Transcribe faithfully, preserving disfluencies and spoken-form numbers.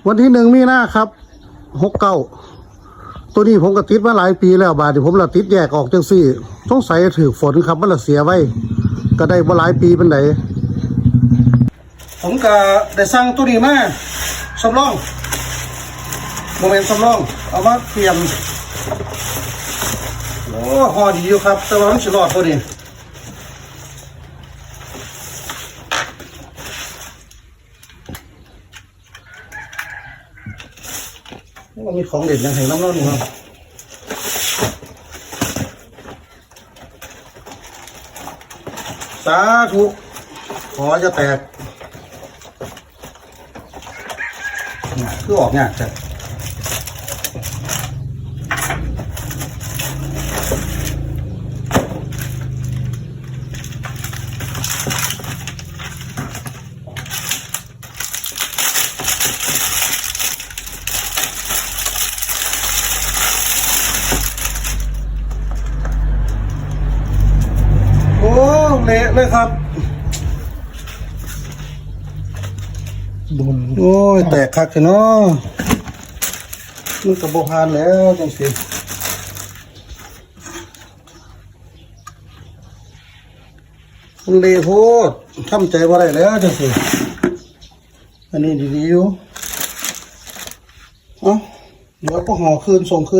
วันที่หนึ่งมีนาครับ หกเก้า ตัวนี้ผมก็ติดมาหลายปีแล้ว บาดนี้ผมละติดแยกออกจังซี่ สงสัยถืกฝนครับ มันละเสียไว้ ก็ได้บ่หลายปีปานใด ผมก็ได้สั่งตัวนี้มาสำรอง บ่แม่นสำรอง เอามาเปลี่ยน โอ้ ห่อดีอยู่ครับ แต่ว่ามันสิรอดบ่นี่ โอ้ มีของเล่นหยังให้นำเนาะนี่เนาะ สาธุ ขออย่าแตก คือออกยากจัง โอ้ เละเลยครับ โอ้ย แตกคักแท้เนาะ มันก็บ่ผ่านแล้วจังซี่ มันเละโพด ทำใจบ่ได้แล้วจังซี่ อันนี้ดีๆอยู่ เอ้า เดี๋ยวก็ห่อคืน ส่งคืน